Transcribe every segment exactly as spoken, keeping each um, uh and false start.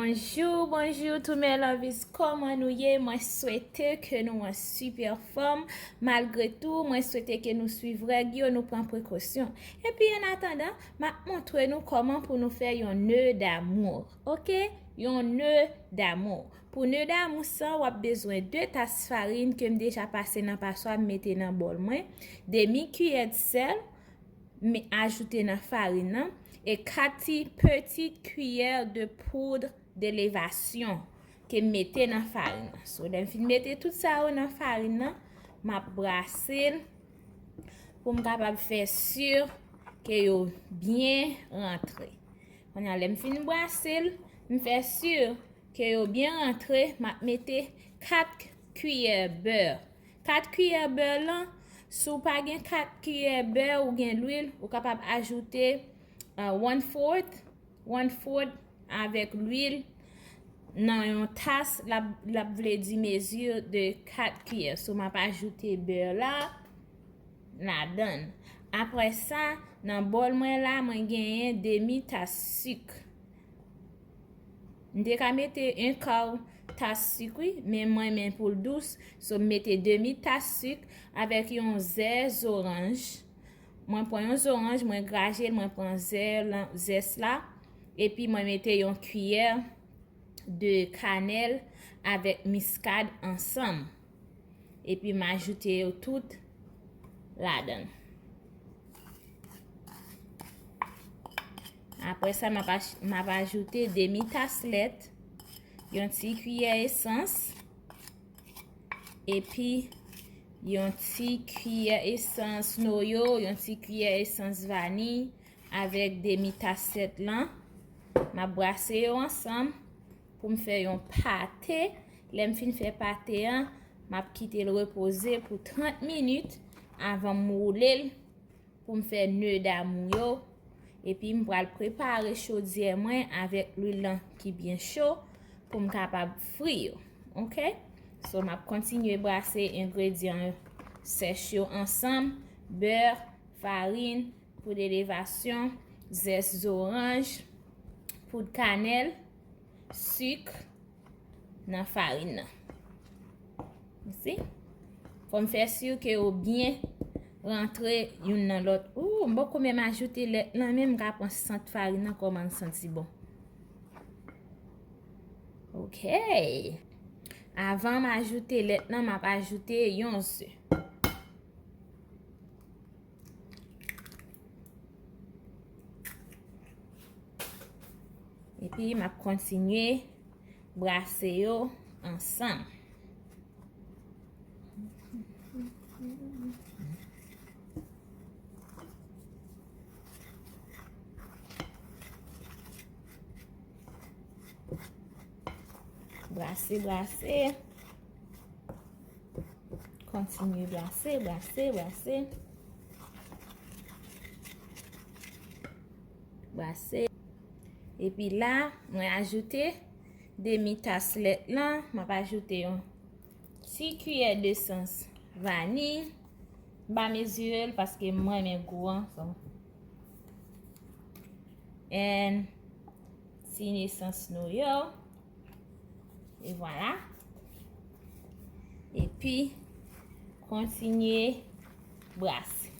Bonjou, bonjou tou mes lovies, kòman nou ye? Mwen swete ke nou an sipè fòm. Malgre tou, mwen swete ke nou swiv règ yo, nou pran prekosyon. Epi, an atandan, m ap montre nou kòman pou nou fè yon nœud d'amour, oke? Yon nœud d'amour. Pou nœud d'amour sa, w ap bezwen de tas farin ke m deja pase nan paswa, m mete nan bòl mwen, demi kiyè sèl, m ajoute nan farin nan, e kat ti pitit kiyè de poud de levasyon ke m mete nan farin nan. So, lè m fin mete tout sa yo nan farin nan, m ap brase l pou m kapab fè si ke yo byen rantre. Kounye a, lè m fin brase l, m fè si ke yo byen rantre, m ap mete kat kiyè bè. Kat kiyè bè lan, si w pa gen kat kiyè bè ou gen lwil, ou kapab ajoute, uh, one fourth, one fourth avèk lwil nan yon tas, l ap, l ap vle di mezi de kat kiyè. So, m ap ajoute bè la ladan l. Apre sa, nan bòl mwen la, mwen genyen demi tas sik. M te ka mete yon ka tas sik, wi, men mwen renmen pou l dous, so m mete demi tas sik avèk yon zè zoranj. Mwen pran yon zoranj, mwen graje l, mwen pran zè lan, zès la, epi mwen mete yon kiyè de kanèl avèk miskad ansanm. Epi m ajoute yo tout ladan l. Apre sa, m ap aj-, m ap ajoute demi tas lèt, yon ti kiyè esans, epi yon ti kiyè esans noyo, yon ti kiyè esans vaniy, avèk demi tas lèt lan. M ap brase yo ansanm pou m fè yon pate. Lè m fin fè pate an, m ap kite l repoze pou trant minit avan m woule l pou m fè nœud d'amour yo. Epi m pral prepare chodyè mwen avèk lwil lan ki byen cho pou m kapab fri yo. Oke? So, m ap kontinye brase engredyan sèch yo ansanm, bè, farin, poud elevasyon, zès zoranj, poud kanèl, sik nan farin nan. Ou si? Fò m fè si ke yo byen rantre youn nan lòt. Ou, m poko menm ajoute lèt lan, men m ka pran sant farin nan kòman l santi bon. Oke. Avan m ajoute lèt lan, m ap ajoute yon ze. Epi m ap kontinye brase yo ansanm. Brase, brase. Kontinye brase, brase, brase. Brase. Epi la, mwen ajoute demi tas lèt lan. M ap ajoute yon ti kiyè de sans vaniy. M pa mezire l paske m renmen gou an. So. And ti nesans nou yo. E vwala. Epi, kontinye brase.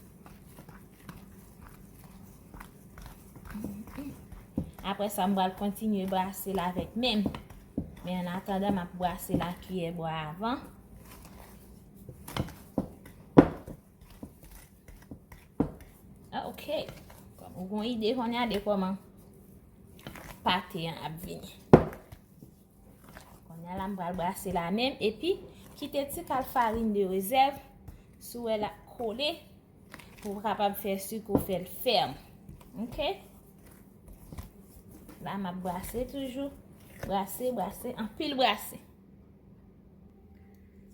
Apre sa, m pral kontinye brase l avèk men m. Men an atandan, m ap brase l ak kiyè bwa avan. Ah, ok. Kòm ou gon ide kounye a de kòman pate an ap vini. Kounye a la, m pral brase la menm, epi kite ti kal farin de rezèv, si w wè l ap kole, pou w kapab fè si ke w fè l fèm. Ok? La, m ap brase toujou. Brase, brase, anpil brase.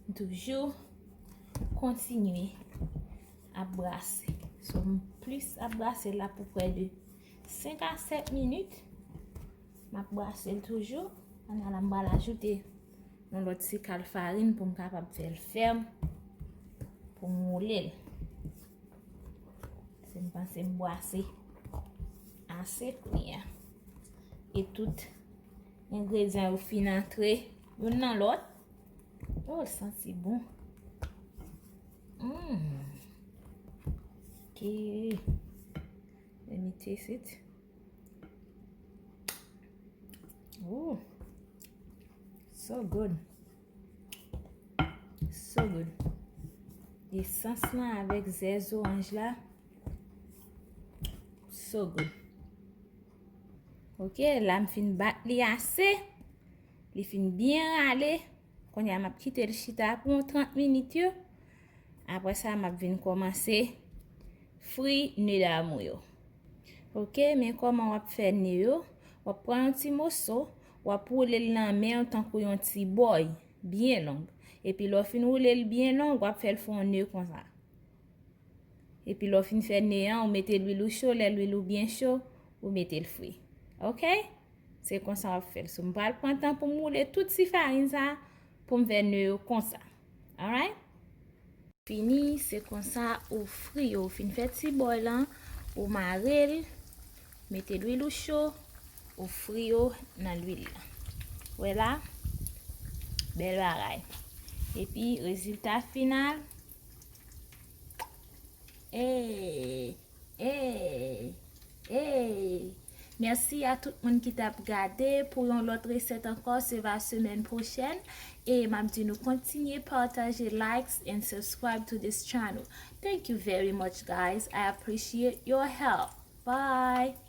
M toujou kontinye ap brase. So, m plis ap brase la pou prè de senk a sèt minit. M ap brase l toujou. Kounye a la, m pral ajoute yon lòt ti kal farin pou m kapab fè l fèm, pou m woule l. Se m panse m brase ase kounye a. E tout Engredyan yo fin antre youn nan lòt. Oh, l santi bon. Mm. Ok. Let me taste it. Oh, so good. So good. Esans lan avèk zè zoranj la. So good. Ok, la m fin bat li ase. Li fin byen rale. Kounye a m ap kite l chita pou yon trant minit yo. Apre sa, m ap vin kòmanse fri ne damou yo. Ok, men kòman w ap fè ne yo? W ap pran yon ti moso, w ap woule l nan men w tankou yon ti bòy byen long. Epi lè w fin woule l byen long, w ap fè l fè yon ne konsa. Epi lè w fin fè ne an, ou mete lwil ou cho, lè lwil ou byen cho, ou mete l fri. Ok? Se konsa w ap fè l. So, m pral pran tan pou m woule tout ti farin sa pou m fè ne yo konsa. Alright? Fini, se konsa ou fri yo. Ou fin fè ti bòy lan, ou mare l, mete lwil ou cho, ou fri yo nan lwil la. Wè la? Bèl bagay. Epi, rezilta final. Ey! Ey! Ey! Mèsi a tout moun ki t ap gade. Pou yon lòt resèt ankò, se va semèn pwochèn. E m ap di nou kontinye pataje, likes and subscribe to this channel. Thank you very much, guys. I appreciate your help. Bye!